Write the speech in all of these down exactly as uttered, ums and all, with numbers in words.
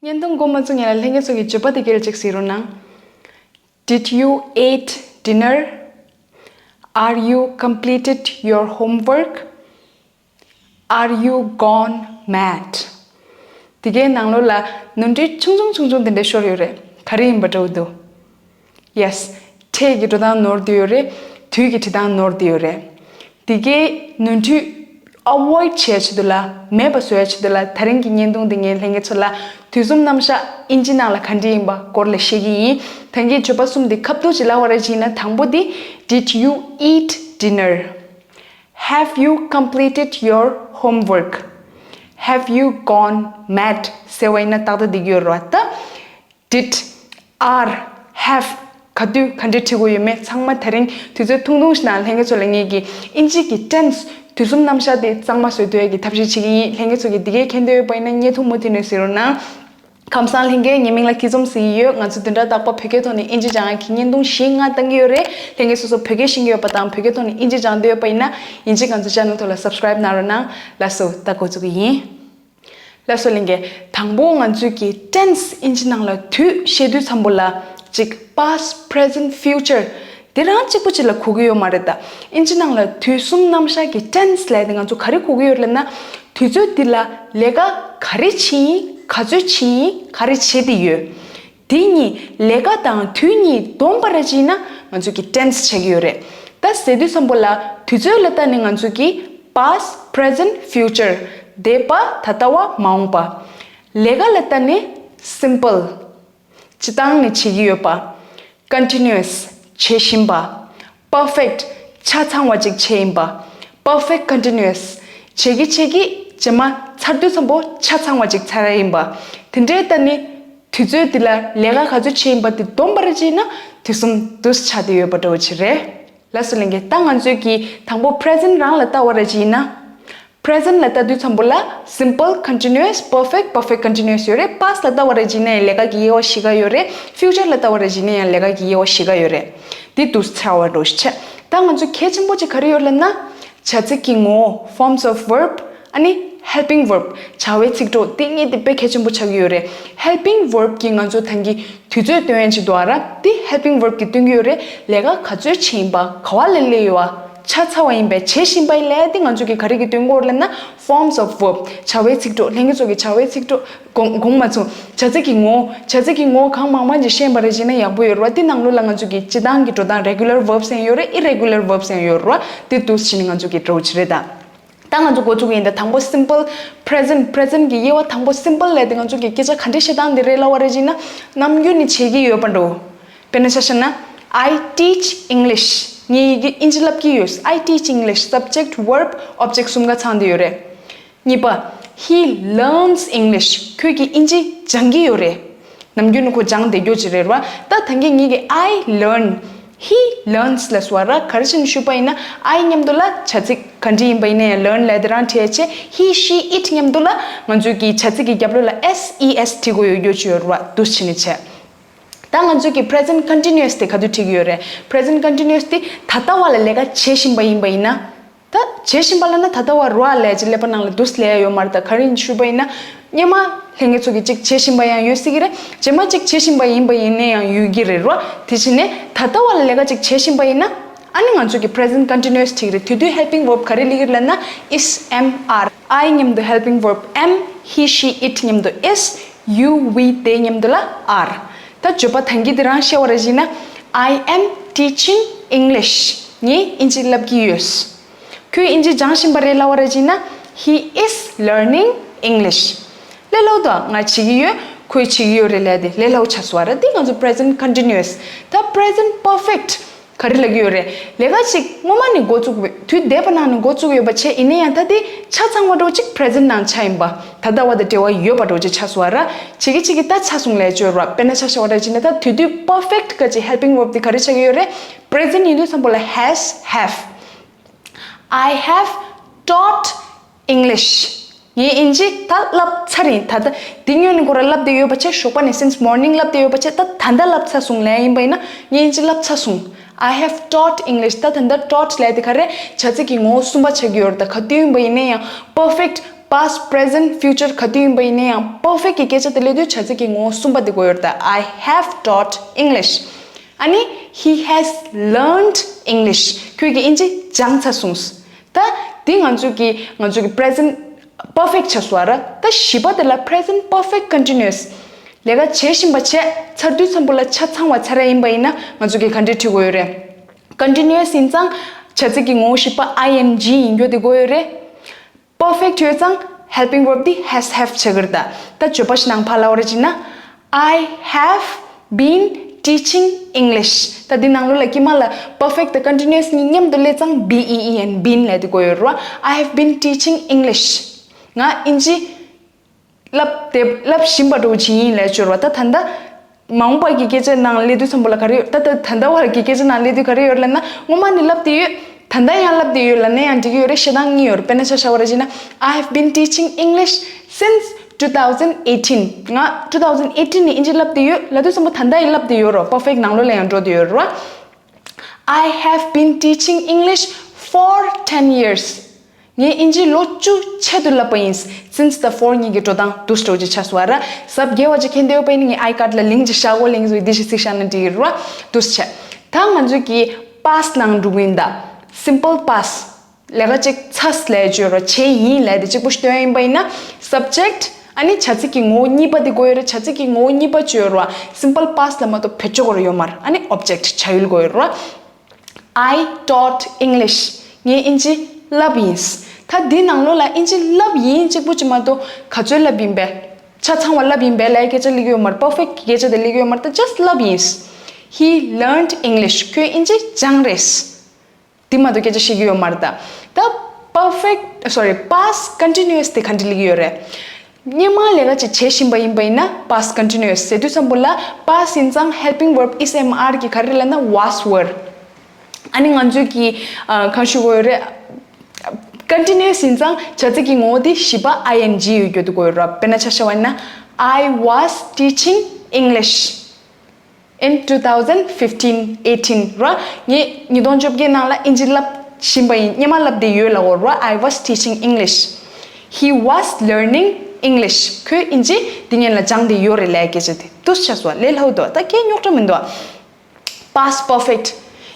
བརྙན་ཐུང་འགོ་མ་ཚུགས་སྔོན་ལ་ལྷན་རྒྱས་ཚོ་གིས་བརྗོད་པ་དེ་སྐད་ཅིག་གཟིགས་རོགས་གནང་། Did you eat dinner? Are you completed your homework? Are you gone mad? དེ་གའི་ནང་ལོགས་ལ་ནོར་འཁྲུལ་ཆུང་ཆུང་ཆུང་ཆུང་དེ་འདྲ་ཤོར་ཡོད་རེད། ག་རེ་ཡིན་པ་འདྲ་བོ་འདུག Yes, ཕྲད་ཀྱི་འགྲོ་སྟངས་ནོར་བསྡད་ཡོད་རེད། དུས་ཀྱི་འབྲི་སྟངས་ནོར་བསྡད་ཡོད་རེད། དེ་གའི་ནོར་འཁྲུལ་avoid བྱེད་ཆེད་དུ་ལ་མེད་པ་བཟོ་ཡ་ཆེད་དུ་ལ་ད་རིང་གི་བརྙན་ཐུང་འདི་ངས་ལྷན་རྒྱས་ཚོ་ལ་དུས་གསུམ་རྣམ་གཞག་ཨིན་ཇི་ནང་ལ་ག་འདྲ་ཡིན་པ་སྐོར་ལ་བཤད་ཀྱི་ཡིན། ད་གིན་བརྗོད་པ་གསུམ་འདི་ཁ་ཐུག་ཅིག་ལབ་པ་རེད་ཅེ་ན། དང་པོ་འདི། Did you eat dinner? Have you completed your homework? Have you gone mad? ཟེར་བ་ཡིན་ན་ཏག་ཏག་འགྲིག་གི་ཡོད་རེད་བ། ད། Did, are, have ག་དུས་ག་འདྲས་བྲིས་དགོས་ཡོད་མེད་ཚང་མ་ད་རིང་དུས་ཚོད་ཐུང་ཐུང་ཞིག་ནང་ལྷན་རྒྱས་ཚོ་ལ་ངེད་ཀྱི་ཨིན་ཇི་གི་tense དུས་གསུམ་རྣམ་གཞག་དེ་གཙང་མ་བཟོ་ཐུབ་ཡས་ཀྱི་ཐབས་ཤེས་བྱེད་ཀྱི་ཡིན། ལྷན་རྒྱས་ཚོ་གིས་འདི་གའི་མཁྱེན་འདོད་ཡོད་པ་ཡིན་ན་བརྙན་ཐུང་མུ་མཐུད་ནས་གཟིགས་རོགས་གནང་། ཁམས་བཟང་ལྷན་རྒྱས། ངའི་མིང་ལ་ཐེ་ཚོམ་ཟེར་གྱི་ཡོད། ང་ཚོ་བདུན་ཕྲག་རྟག་པར་བོད་སྐད་ཐོག་ནས་ཨིན་ཇི་སྦྱང་ཡག་གི་བརྙན་ཐུང་བཞི་ལྔ་བཏང་གི་ཡོད་རེད། ལྷན་རྒྱས་སོ་སོ་བོད་སྐད་ཤེས་ཀྱི་ཡོད་པ་དང་བོད་སྐད་ཐོག་ནས་ཨིན་ཇི་སྦྱང་འདོད་ཡོད་པ་ཡིན་ན་ཨིན་ཇི་ང་ཚོ་channel ཐོག་ལ་subscribe གནང་རོགས་གནང་། ལགས་སོ། ད་འགོ་བཙུགས་ཀྱི་ཡིན། ལགས་སོ་ལྷན་རྒྱས། དང་པོ་ང་ཚོས་ཀྱི་tense ཨིན་ཇི་ནང་ལ་དུས་བཤད་དུས་ཙམ་པོ་ལ་གཅིག past, present, future དེ་རང་གཅིག་པུ་གཅིག་ལ་གོ་གི་ཡོད་མ་རེད་ད། ཨིན་ཇི་ནང་ལ་དུས་གསུམ་རྣམ་གཞག་གི་tense ལབ་དེ་ང་ཚོ་ག་རེ་གོ་གི་ཡོད་ལབ་ན། དུས་ཚོད་འདི་ལ་ལས་ཀ་ག་རེ་བྱེད་ཡིན། ག་ཚོད་བྱེད་ཡིན། ག་རེ་བྱེད་དེ་ཡོད། དེ་གཉིས་ལས་ཀ་དང་དུས་གཉིས་བསྡོམས་པ་རེད་ཅེ་ན་ང་ཚོ་གི་tense ཆགས་ཀྱི་ཡོད་རེད། ད་ཟེར་དུས་ཙམ་པོ་ལ་དུས་ཚོད་ལ་ལྟ་ནས་ང་ཚོ་གི་past, present, future འདས་པ། ད་ལྟ་བ། མ་འོངས་པ། ལས་ཀ་ལ་ལྟ་ནས་simple སྤྱིར་བཏང་ནས་བྱེད་ཀྱི་ཡོད་པ། continuous བྱེད་བཞིན་པ། perfect ཆ་ཚང་བ་ཅིག་བྱས་ཡིན་པ། perfect continuous བྱེད་ཀྱི་བྱེད་ཀྱི་རྗེས་མ་ཚར་དུས་ཙམ་པོ་ཆ་ཚང་བ་ཅིག་ཚར་ཡ་ཡིན་པ། དེ་འདྲའི་ལྟ་ནས་དུས་ཚོད་འདི་ལ་ལས་ཀ་ག་ཚོད་བྱས་ཡིན་པ་དེ་བསྡོམས་པ་རེད་ཅེ་ན་དུས་གསུམ་འདུས་ཆགས་བསྡད་ཡོད་པ་འདྲ་བོ་ཅིག་རེད། ལགས་སོ་ལྷན་རྒྱས། ད་ང་ཚོས་ཀྱིས་དང་པོ་present རང་ལ་ལྟ་བ་རེད་ཅེ་ན། present ལ་ལྟ་དུས་ཙམ་པོ་ལ་simple continuous perfect perfect continuous ཡོད་རེད། past ལ་ལྟ་བ་རེད་ཅེ་ན་ཡང་ལས་ཀ་གི་དབྱེ་བ་བཞི་ཀ་ཡོད་རེད། future ལ་ལྟ་བ་རེད་ཅེ་ན་ཡང་ལས་ཀ་གི་དབྱེ་བ་བཞི་ཀ་ཡོད་རེད། འདི་འདུས་ཆགས་པ་འདྲ་བོ་ཞིག་བྱས། ད་ང་ཚོ་གལ་ཆེན་པོ་ཅིག་ག་རེ་ཡོད་ལབ་ན། བྱ་ཚིག་གི་ངོ་བོ། forms of verb ཨ་ནི་helping verb བྱ་བའི་ཚིག་གྲོགས། དེ་གཉིས་དེ་དཔེ་གལ་ཆེན་པོ་ཆགས་ཀྱི་ཡོད་རེད། helping verb གི་ང་ཚོ་ད་གིན་དུས་ཚོད་སྟོན་ཡན་ཅིག་འདུག་ཨ་ར། དེ་helping verb གི་སྟོན་གྱི་ཡོད་རེད། ལས་ཀ་ག་ཚོད་བྱས་ཡིན་པ། ག་བ་ལ་སླེབས་ཡོད་པ། ཆ་ཚང་བ་ཡིན་པས་བྱེད་བཞིན་པ་ཡིན་ལབ་དེ་ང་ཚོ་གི་ག་རེ་གི་སྟོན་གྱི་ཡོད་ལབ་ན། forms of verb བྱ་བའི་ཚིག་གྲོགས། ལྷན་རྒྱས་ཚོ་གི་བྱ་བའི་ཚིག་གྲོགས་དགོངས་དགོངས་མ་ཚོམ། བྱ་ཚིག་གི་ངོ་བོ། བྱ་ཚིག་གི་ངོ་བོ་གང་མང་མང་ཅིག་ཤེས་པ་རེད་ཅེ་ན་ཡག་པོ་ཡོད་རེད་བ། དེ་ནང་ལོགས་ལ་ང་ཚོ་གི་སྤྱིར་བཏང་གི་འགྲོ་སྟངས་regular verbs ཡང་ཡོད་རེད། irregular verbs ཡང་ཡོད་རེད་བ། དེ་འདུས་བྱས་ནས་ང་ཚོ་གི་འགྲོ་ཆེད་རེད་ད། ད་ང་ཚོ་འགོ་བཙུགས་ཡིན་ད། དང་པོ་simple present present གི་དབྱེ་བ། དང་པོ་simple ལབ་དེ་ང་ཚོ་གི་སྐད་ཆ་ག་འདྲས་བཤད་སྟངས་དེ་རེད་ལབ་པ་རེད་ཅེ་ན། ནམ་རྒྱུན་ནས་བྱེད་ཀྱི་ཡོད་པ་འདྲ་བོ། དཔེར་ན་ཆ་བཞག་ན། I teach English ངས་ཡི་གེ་ཨིན་ཇི་བསླབ་ཀྱི་ཡོད། I teach English subject verb object གསུམ་ཀ་ཚང་བསྡད་ཡོད་རེད། གཉིས་པ། He learns English ཁོས་ཀྱིས་ཨིན་ཇི་སྦྱང་གི་ཡོད་རེད། ནམ་རྒྱུན་ནས་ཁོ་སྦྱང་བསྡད་རྒྱུ་ཅིག་རེད་བ། ད་ད་གིན་ངེད་ཀྱིས་I learn he learns ལབ་སོང་བ་ར། ག་རེ་བྱས་ནས་ཞུས་པ་ཡིན་ན་I མཉམ་དུ་ལ་བྱ་ཚིག་ག་འདྲ་ཡིན་པ་ཡིན་ན་ཡང་learn ལབ་དེ་རང་བྲིས་ཡ་བྱས། He she it མཉམ་དུ་ལ་ང་ཚོས་ཀྱི་བྱ་ཚིག་གི་རྒྱབ་ལོགས་ལ་S E S བྲིས་དགོས་ཡོད་རྒྱུ་ཅིག་ཡོད་རེད་བ། འདུས་བྱས་ནས་བྱས། ད་ང་ཚོས་ཀྱི་present continuous དེ་ག་དུས་བྲིས་ཀྱི་ཡོད་རེད། present continuous དེ་ད་ལྟ་བ་ལ་ལས་ཀ་བྱེད་བཞིན་པ་ཡིན་པ་ཡིན་ན། ད་བྱེད་བཞིན་པ་ལབ་ན་ད་ལྟ་བ་རོ་ཨ་ལས་ཀྱི་ཀླད་པ་ནང་ལ་འདུས་ལས་ཡ་ཡོད་མ་རེད། ད་ག་རེ་ཡིན་ཞུས་པ་ཡིན་ན། སྔོན་མ་ལྷན་རྒྱས་ཚོ་གིས་ཅིག་བྱེད་བཞིན་པ་ཡང་ཡོད་སྲིད་ཀྱི་རེད། རྗེས་མ་ཅིག་བྱེད་བཞིན་པ་ཡིན་པ་ཡིན་ན་ཡང་ཡོད་ཀྱི་རེད་རོ། དེ་བྱས་ནས་ད་ལྟ་བ་ལ་ལས་ཀ་ཅིག་བྱེད་བཞིན་པ་ཡིན་ན། ཨ་ནི་ང་ཚོ་གི་present continuous བྲིས་ཀྱི་རེད། དེ་དུས་helping verb ག་རེ་སླེབས་ཀྱི་རེད་ལབ་ན། is, am, are I མཉམ་དུ་helping verb am, he she it མཉམ་དུ་is, you we they མཉམ་དུ་ལ་are། ད་བརྗོད་པ་ད་གིན་དེ་རང་བཤད་པ་རེད་ཅེ་ན། I am teaching English ངས་ཨིན་ཇི་བསླབ་ཀྱི་ཡོད། ཁོས་ཨིན་ཇི་སྦྱང་བཞིན་པ་རེད་ལབ་པ་རེད་ཅེ་ན། He is learning English ལས་སླ་པོ་འདུག་ང་བྱེད་ཀྱི་ཡོད། ཁོས་བྱེད་ཀྱི་ཡོད་རེད་ལབ་དེ་ལས་སླ་པོ་ཆགས་སོང་བ་རེད། དེ་ང་ཚོ་present continuous། ད་present perfect ག་རེ་ལབ་ཀྱི་ཡོད་རེད། ལས་ཀ་ཅིག་སྔོན་མ་ནས་འགོ་བཙུགས་པའི་དུས་འདས་པ་ནང་ནས་འགོ་བཙུགས་ཡོད་པ་བྱས། ཡིན་ན་ཡང་ད་དེ་ཆ་ཚང་བ་འདྲ་བོ་ཅིག་present ནང་ཆགས་ཡིན་པ། ད་ལྟ་བ་དང་འབྲེལ་བ་ཡོད་པ་འདྲ་བོ་ཅིག་ཆགས་སོང་བ་ར། བྱེད་ཀྱི་བྱེད་ཀྱི་ད་ཆ་གསུམ་ལས་ཅིག་ཡོད་ར། དཔེར་ན་ཆ་བཞག་པ་འདྲ་བྱས་ན་ད་དེ་དུས་perfect ག་ཅིག་helping verb དེ་ག་རེ་ཆགས་ཀྱི་ཡོད་རེད། present ཡིན་དུས་ཙམ་པོ་ལ་has, have I have taught English ངས་ཨིན་ཇི་ད་བསླབས་ཚར་ཡིན། ད་ལྟ་འདི་སྔོན་ནས་ཁོ་རང་བསླབས་བསྡད་ཡོད་པ་བྱས། ཞོགས་པ་ནས་since morning བསླབས་བསྡད་ཡོད་པ་བྱས། ད་ད་ལྟ་བསླབས་ཚར་སོང་ལབ་ཡིན་པ་ཡིན་ན། ངས་ཨིན་ཇི་བསླབས་ཚར་སོང་། I have taught English ད་ད་ལྟ་taught ལབ་དེ་ག་རེ། བྱ་ཚིག་གི་ངོ་བོ་གསུམ་པ་ཆགས་ཀྱི་ཡོད་རེད། ད་ག་དུས་ཡིན་པ་ཡིན་ན་ཡང་perfect Past, present, future ག་དུས་ཡིན་པ་ཡིན་ན་ཡང་perfect གི་སྐད་ཆ་དེ་སླེབས་དུས་བྱ་ཚིག་གི་ངོ་བོ་གསུམ་པ་དེ་དགོས་ཡོད་རེད་ད། I have taught English. ཨ་ནི་he has learned English. ཁོས་ཀྱིས་དབྱིན་ཇི་སྦྱངས་ཚར་སོང་། ད་འདི་ང་ཚོ་གི་ང་ཚོ་གི་present perfect ཆགས་སོང་བ་ར། ད་བཞི་པ་དེ་ལ་present perfect continuous. ལས་ཀ་བྱེད་བཞིན་པ་བྱས་ཚར་དུས་ཙམ་པོ་ལ་ཆ་ཚང་བ་ཚར་ཡ་ཡིན་པ་ཡིན་ན་ང་ཚོ་གི་ག་འདྲས་བྲིས་དགོས་ཡོད་རེད། Continuous ཡིན་ཙང་བྱ་ཚིག་གི་ངོ་བོ་བཞི་པ་ing ཡིན་རྒྱུ་དེ་དགོས་ཡོད་རེད། Perfect ཡོད་ཙང་helping verb དེ་has have བྱེད་ཀྱི་རེད་ད། ད་བརྗོད་པ་ཞིག་ནང་ཕར་ལ་བ་རེ་བྱས་ན། I have been teaching English. ད་འདི་ནང་ལོགས་ལ་དཀྱིལ་མ་ལ་perfect དང་continuous གཉིས་མཉམ་དུ་སླེབས་ཙང་B E E N been ལབ་དེ་དགོས་ཡོད་རེད་བ། I have been teaching English. ང་དབྱིན་ཇི་བསླབ་དེ་བསླབ་བཞིན་པ་འདྲ་བོ་ཅིག་ཡིན་ལབ་སྦྱོར་བ། ད་ད་ལྟ་མ་འོངས་པ་གི་སྐད་ཆ་ནང་སླེབས་དུས་ཙམ་པོ་ལ་ག་རེ་ཡོད། ད་ད་ད་ལྟ་བར་གྱི་སྐད་ཆ་ནང་སླེབས་དུས་ག་རེ་ཡོད་ལབ་ན། སྔོན་མ་ནས་བསླབ་བསྡད་ཡོད། ད་ལྟ་ཡང་བསླབ་བསྡད་ཡོད་ལབ་ན་ཡང་འགྲིག་གི་ཡོད་རེད། བཤད་སྟངས་གཉིས་ཡོད་རེད། དཔེར་ན་ཆ་བཞག་པ་རེ་བྱས་ན། I have been teaching English since two thousand eighteen. ང་two thousand eighteen ནས་དབྱིན་ཇི་བསླབ་བསྡད་ཡོད་ལབ་དུས་ཙམ་པོ་ད་ལྟ་ཡང་བསླབ་བསྡད་ཡོད་རེད། Perfect ནང་ལོགས་ལ་ཡང་འགྲོ་བསྡད་ཡོད་རེད་བ། I have been teaching English for ten years. ངས་དབྱིན་ཇི་ལོ་བཅུ་ཆེད་དུ་བསླབས་པ་ཡིན། Since དང་for གཉིས་ཀྱི་འགྲོ་སྟངས་འདུག་སེ་འདྲ་བོ་ཅིག་ཆགས་སོང་བ་ར། གཟབ་རྒྱས་པ་ཅིག་མཁྱེན་འདོད་ཡོད་པ་ཡིན་ན་ངའི་I card ལ་link ཅིག་བཞག་གོ link ཟིག་འདི་ཞིག་གཟིགས་བཞག་ན་འགྲིག་གི་རེད་བ། འདུག་སེ་བྱས། ད་ང་ཚོས་ཀྱི་past ནང་འགྲོ་གི་ཡིན་ད། Simple past. ལས་ཀ་ཅིག་ཚར་ལབ་བརྗོད་རོགས་བྱས་ཡིན་ལབ་དེ་གཅིག་པོ་ཞིག་སྟོན་ཡ་ཡིན་པ་ཡིན་ན། Subject ཨ་ནི་བྱ་ཚིག་གི་ངོ་བོ་གཉིས་པ་དེ་དགོས་ཡོད་རེད། བྱ་ཚིག་གི་ངོ་བོ་གཉིས་པ་བརྗོད་རོགས། Simple past ལ་མ་གཏོགས་བེད་སྤྱོད་དགོས་རེད་ཡོད་མ་རེད། ཨ་ནི་object བྱ་ཡུལ་དགོས་ཡོད་རེད། I taught English. ངས་དབྱིན་ཇི་བསླབས་ཡིན། ད་འདི་ནང་ལོགས་ལ་དབྱིན་ཇི་བསླབས་ཡིན་གཅིག་པོ་ཅིག་མ་གཏོགས་ག་ཚོད་བསླབས་ཡིན་པས། ཆ་ཚང་བ་བསླབས་ཡིན་པས་ལབ་ཡ་སྐད་ཆ་སླེབས་ཀྱི་ཡོད་མ་རེད། Perfect གི་སྐད་ཆ་དེ་སླེབས་ཀྱི་ཡོད་མ་རེད། ད་just བསླབས་ཡིན། He learned English. ཁོས་དབྱིན་ཇི་སྦྱངས་རེད། དེ་མ་གཏོགས་སྐད་ཆ་བཤད་ཀྱི་ཡོད་མ་རེད་ད། ད་perfect, sorry, past continuous དེ་ག་འདྲ་སླེབས་ཀྱི་ཡོད་རེད། སྔོན་མ་ལས་ཀ་ཅིག་བྱེད་བཞིན་པ་ཡིན་པ་ཡིན་ན་past continuous ཟེར་དུས་ཙམ་པོ་ལ་past ཡིན་ཙང་helping verb is am are གི་ག་རེ་ལབ་ན་was were། ཨ་ནི་ང་ཚོས་ཀྱི་ཨ་གང་ཞུ་དགོས་ཡོད་རེད། Continuous ཡིན་ཙང་བྱ་ཚིག་གི་ངོ་བོ་དེ་བཞི་པ་ing ཡོད་རྒྱུ་དེ་དགོས་ཡོད་རེད། དཔེར་ན་ཆ་བཞག་པ་ཡིན་ན། I was teaching English in two thousand fifteen eighteen ར། ངས་ཉིས་སྟོང་བཅོ་བརྒྱད་ནང་ལ་དབྱིན་ཇི་བསླབ་བཞིན་པ་ཡིན། སྔོན་མ་བསླབས་བསྡད་ཡོད་ལབ་དགོས་ར། I was teaching English. He was learning English. ཁོས་དབྱིན་ཇི་འདི་སྔོན་ལ་སྦྱངས་བསྡད་ཡོད་རེད་ལབ་ཡ་སྐད་ཆ་དེ་འདུག་སེ་ཆགས་སོང་། ལས་སླ་བོ་འདུག་ད་སྐད་རྙོག་དྲ་མི་འདུག Past perfect.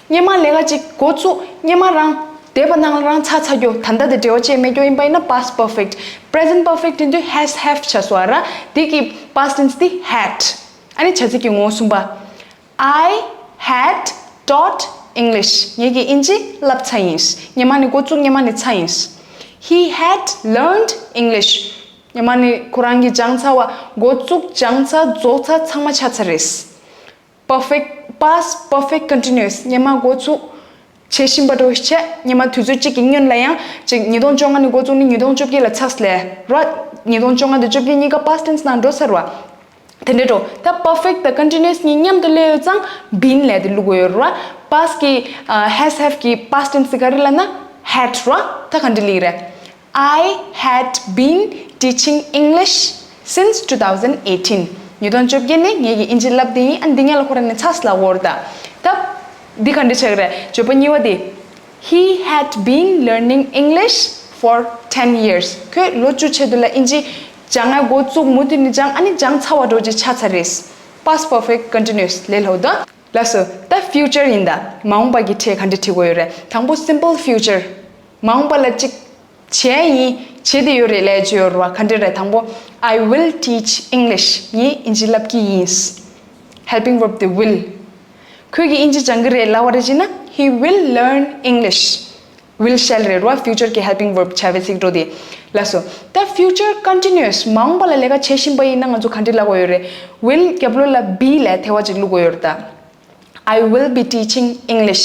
སྔོན་མ་ལས་ཀ་ཅིག་འགོ་བཙུགས། སྔོན་མ་རང་བསྡད་པ་ནང་ལ་རང་ཚར་ཚར་རྒྱུ། ད་ལྟ་དེ་འབྲེལ་བ་བཅད་མེད་རྒྱུ་ཡིན་པ་ཡིན་ན་past perfect. Present perfect ཡིན་དུས་has have ཆགས་སོང་བ་ར། དེ་གི་past tense དེ་had. ཨ་ནི་བྱ་ཚིག་གི་ངོ་བོ་གསུམ་པ། I had taught English. ངེད་ཀྱིས་དབྱིན་ཇི་བསླབས་ཚར་ཡིན། སྔོན་མ་ནས་འགོ་བཙུགས་སྔོན་མ་ནས་ཚར་ཡིན། He had learned English. སྔོན་མ་ནས་ཁོ་རང་གིས་སྦྱངས་ཚར་བ། འགོ་བཙུགས། སྦྱངས་ཚར། རྫོགས་ཚར། ཚང་མ་ཆགས་ཚར་རེད། Perfect, past perfect continuous. སྔོན་མ་འགོ་བཙུགས་བྱེད་བཞིན་པ་འདྲ་བོ་ཞིག་བྱས། སྔོན་མ་དུས་ཚོད་གཅིག་གི་སྔོན་ལ་ཡང་ཅིག་ཉིས་སྟོང་བཅོ་ལྔ་ནས་འགོ་བཙུགས་ནས་ཉིས་སྟོང་བཅོ་བརྒྱད་ལ་ཚར་སོང་ལབ་ར། ཉིས་སྟོང་བཅོ་ལྔ་དང་བཅོ་བརྒྱད་གཉིས་ཀ་past tense ནང་འགྲོ་ཚར་བ། དེ་འདྲ་འགྲོ། ད་perfect དང་continuous གཉིས་མཉམ་དུ་སླེབས་ཡོད་ཙང་been ལབ་དེ་བླུག་དགོས་ཡོད་ར། Past གི་ཨ་has have གི་past tense ག་རེ་ལབ་ན་had ར། ད་ག་འདྲ་སླེབས་རེད། I had been teaching English since two thousand eighteen. ཉིས་སྟོང་བཅོ་བརྒྱད་ནས་ངེད་ཀྱིས་དབྱིན་ཇི་བསླབས་བསྡད་ཡིན། ཨ་འདི་སྔོན་ལ་ཁོ་རང་ནས་ཚར་སོང་ལབ་དགོས་རེད་ད། ད་འདི་ག་འདྲ་ཆགས་ཀྱི་རེད། བརྗོད་པ་གཉིས་པ་དེ། He had been learning English for ten years. ཁོས་ལོ་བཅུ་ཆེད་དུ་ལ་དབྱིན་ཇི་སྦྱང་ཡ་འགོ་བཙུགས། མུ་མཐུད་ནས་སྦྱངས། ཨ་ནི་སྦྱངས་ཚར་བ་འདྲ་བོ་ཅིག་ཆགས་ཚར་རེད། Past perfect continuous ལས་སླ་བོ་ད། ལགས་སོ། ད་future ཡིན་ད། མ་འོངས་པ་གི་ཕྲད་ག་འདྲ་བྲིས་དགོས་ཡོད་རེད། དང་པོ་simple future། མ་འོངས་པ་ལ་ཅིག་བྱས་ཡིན། བྱེད་བསྡད་ཡོད་རེད་ལབ་ཀྱི་ཡོད་རེད་བ། ག་འདྲ་རེད། དང་པོ། I will teach English. ངས་དབྱིན་ཇི་བསླབ་ཀྱི་ཡིན། Helping verb དེ་will. ཁོས་ཀྱིས་དབྱིན་ཇི་སྦྱང་གི་རེད་ལབ་པ་རེད་བྱས་ན། He will learn English. Will shall རེད་བ། future གི་helping verb བྱ་བའི་ཚིག་འགྲོ་དེ། ལགས་སོ། ད་future continuous མ་འོངས་པ་ལ་ལས་ཀ་བྱེད་བཞིན་པ་ཡིན་ན་ང་ཚོ་ག་འདྲ་ལབ་དགོས་ཡོད་རེད། Will རྒྱབ་ལོགས་ལ་be ལབ་ཐལ་བ་ཅིག་བླུག་དགོས་ཡོད་རེད་ད། I will be teaching English.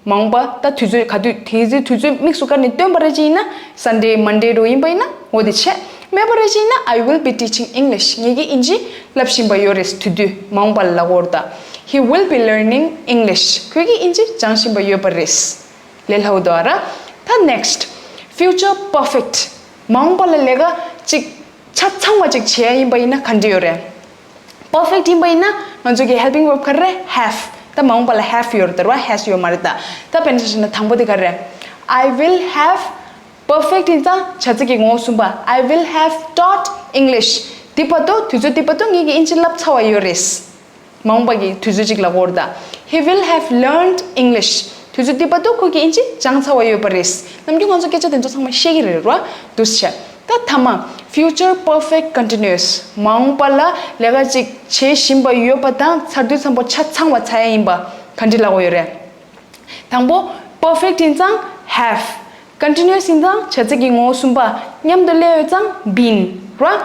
མ་འོངས་པ་ད་དུས་ཚོད་ག་དུས་དེའི་ཚེ་དུས་ཚོད་དམིགས་སུ་བཀར་ནས་སྟོན་པ་རེ་ཅིག་ཡིན་ན། Sunday, Monday འདྲ་ཡིན་པ་ཡིན་ན་འོ་དེ་བྱས། མེད་པ་རེ་ཅིག་ཡིན་ན། I will be teaching English. ངེད་ཀྱིས་དབྱིན་ཇི་བསླབ་བཞིན་པ་ཡོད་རེད། དུས་དུས་མ་འོངས་པ་ལ་ལབ་དགོས་རེད་ད། He will be learning English. ཁོས་ཀྱིས་དབྱིན་ཇི་སྦྱང་བཞིན་པ་ཡོད་པ་རེད། ལས་སླ་བོ་འདུག་ཨ་ར། ད་next. Future perfect. མ་འོངས་པ་ལ་ལས་ཀ་ཅིག་ཆ་ཚང་བ་ཅིག་བྱེད་ཡ་ཡིན་པ་ཡིན་ན་ག་འདྲ་ཡོད་རེད། Perfect ཡིན་པ་ཡིན་ན་ང་ཚོ་གི་helping verb ག་རེ་རེད། Have. ད་མ་འོངས་པ་ལ་have ཡོད་རེད་ད་ར། Has ཡོད་མ་རེད་ད། ད་དཔེར་ན་ཆ་བཞག་ན་དང་པོ་དེ་ག་རེ་རེད། I will have Perfect ཡིན་ཙང་བྱ་ཚིག་གི་ངོ་བོ་གསུམ་པ། I will have taught English. འདི་བར་དུ་དུས་ཚོད་འདི་བར་དུ་ངེད་ཀྱིས་དབྱིན་ཇི་བསླབས་ཚར་བ་ཡོད་རེད། མ་འོངས་པ་གི་དུས་ཚོད་ཅིག་ལ་གོ་རེད་ད། He will have learned English. དུས་ཚོད་འདི་བར་དུ་ཁོ་གིས་དབྱིན་ཇི་སྦྱངས་ཚར་བ་ཡོད་པ་རེད། ནམ་རྒྱུན་ང་ཚོ་སྐད་ཆ་དེ་ཚོ་ཚང་མ་བཤད་ཀྱི་རེད་ར། འདུག་སེ་བྱས། ད་མཐའ་མ། Future perfect continuous. མ་འོངས་པ་ལ་ལས་ཀ་ཅིག་བྱེད་བཞིན་པ་ཡོད་པ་དང་ཚར་དུས་ཙམ་པོ་ཆ་ཚང་བ་ཚར་ཡ་ཡིན་པ་ག་འདྲ་ལབ་ཀྱི་ཡོད་རེད། དང་པོ། Perfect ཡིན་ཙང་have. Continuous ཡིན་ཙང་བྱ་ཚིག་གི་ངོ་བོ་གསུམ་པ། མཉམ་དུ་སླེབས་ཡོད་ཙང་been ར།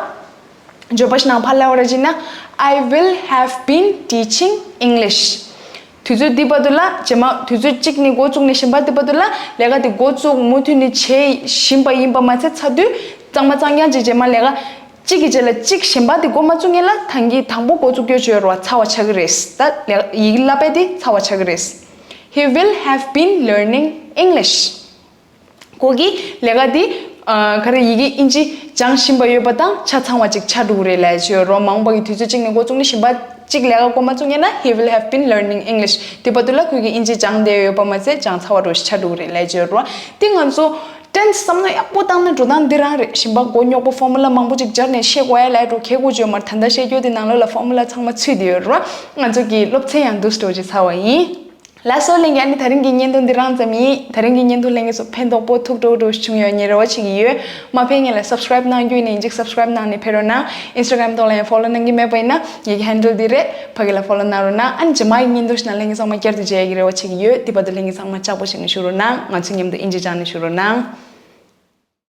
བརྗོད་པ་ཞིག་ནང་ཕར་སླེབས་པ་རེད་ཅེ་ན། I will have been teaching English. དུས་ཚོད་འདི་བར་དུ་ལ་རྗེས་མ་དུས་ཚོད་གཅིག་ནས་འགོ་བཙུགས་ནས་གཞན་པ་འདི་བར་དུ་ལ་ལས་ཀ་དེ་འགོ་བཙུགས་མུ་མཐུད་ནས་བྱེད་བཞིན་པ་ཡིན་པ་མ་ཚད་ཚར་དུས་གཙང་མ་གཙང་རྐྱང་ཅིག་རྗེས་མ་ལས་ཀ་གཅིག་གི་རྗེས་ལ་གཅིག་གཞན་པ་དེ་འགོ་མ་བཙུགས་སྔོན་ལ་ད་གིན་དང་པོ་འགོ་བཙུགས་རྒྱུ་བྱས་རོགས་ཚར་བ་ཆགས་ཀྱི་རེད། ད་ལས་ཡི་གེ་བསླབ་པ་དེ་ཚར་བ་ཆགས་ཀྱི་རེད། He will have been learning English. ཁོ་གིས་ལས་ཀ་འདི་ཨ་ག་རེ་ཡི་གེ་དབྱིན་ཇི་སྦྱང་བཞིན་པ་ཡོད་པ་དང་ཆ་ཚང་བ་ཅིག་ཆགས་འགྲོ་གི་རེད་ལབ་ཡ་ཅིག་ཡོད་རོགས། མ་འོངས་པ་གི་དུས་ཚོད་གཅིག་ནས་འགོ་བཙུགས་ནས་གཞན་པ་གཅིག་ལས་ཀ་འགོ་མ་བཙུགས་སྔོན་ལ། He will have been learning English. དེ་བར་དུ་ལ་ཁོས་ཀྱིས་དབྱིན་ཇི་སྦྱངས་བསྡད་ཡོད་པ་མ་ཚད་སྦྱངས་ཚར་བ་འདྲ་ཞིག་ཆགས་འགྲོ་གི་རེད་ལབ་ཡ་ཅིག་ཡོད་རོགས། དེ་ང་ཚོ་tense བསམ་བློ་ཡག་པོ་བཏང་ན་འགྲོ་སྟངས་འདི་རང་རེད། གཞན་པ་མགོ་རྙོག་པོ་formula མང་པོ་ཅིག་སྦྱར་ནས་བཤད་དགོས་ཡ་ལབ་ཡ་འདྲ་གལ་དགོས་ཅིག་ཡོད་མ་རེད། ད་ལྟ་བཤད་རྒྱུ་དེ་ནང་ལོགས་ལ་formula ཚང་མ་ཚུད་བསྡད་ཡོད་རོགས། ང་ཚོ་གི་སློབ་ཚན་ཡང་འདུག་སེ་འགྲོ་ཅིག་ཚར་བ་ཡིན། ལགས་སོ་ལྷན་རྒྱས། ཨ་ནི་དེ་རིང་གི་བརྙན་ཐུང་འདི་རང་ཙམ་ཡིན། དེ་རིང་གི་བརྙན་ཐུང་ལྷན་རྒྱས་ཚོ་ཕན་ཐོགས་པོ་ཐུགས་སྤྲོ་སྤྲོ་བྱུང་ཡོད་ངས་རེ་བ་བྱེད་ཀྱི་ཡོད། མ་ཕེབས་སྔོན་ལ་subscribe གནང་རྒྱུ་ཡིན་ན་ཡིན་གཅིག་subscribe གནང་ནས་ཕེབས་རོགས་གནང་། Instagram ཐོག་ལ་ཡང་follow གནང་གི་མེད་པ་ཡིན་ན་ངེད་ཀྱི་handle འདི་རེད། ཕ་གི་ལ་follow གནང་རོགས་གནང་། ཨ་ནི་རྗེས་མ་གི་བརྙན་ཐུང་ཞིག་ནང་ལྷན་རྒྱས་ཚང་མ་བསྐྱར་དུ་མཇལ་ཡག་གི་རེ་བ་བྱེད་ཀྱི་ཡོད། དེ་བར་དུ་ལྷན་རྒྱས་ཚང་མ་ལྕགས་པོ་བྱས་ནས་བཞུགས་རོགས་གནང་། ང་ཚོ་མཉམ་དུ་དབྱིན་ཇི་སྦྱངས་ནས་བཞུགས་རོགས་གནང་།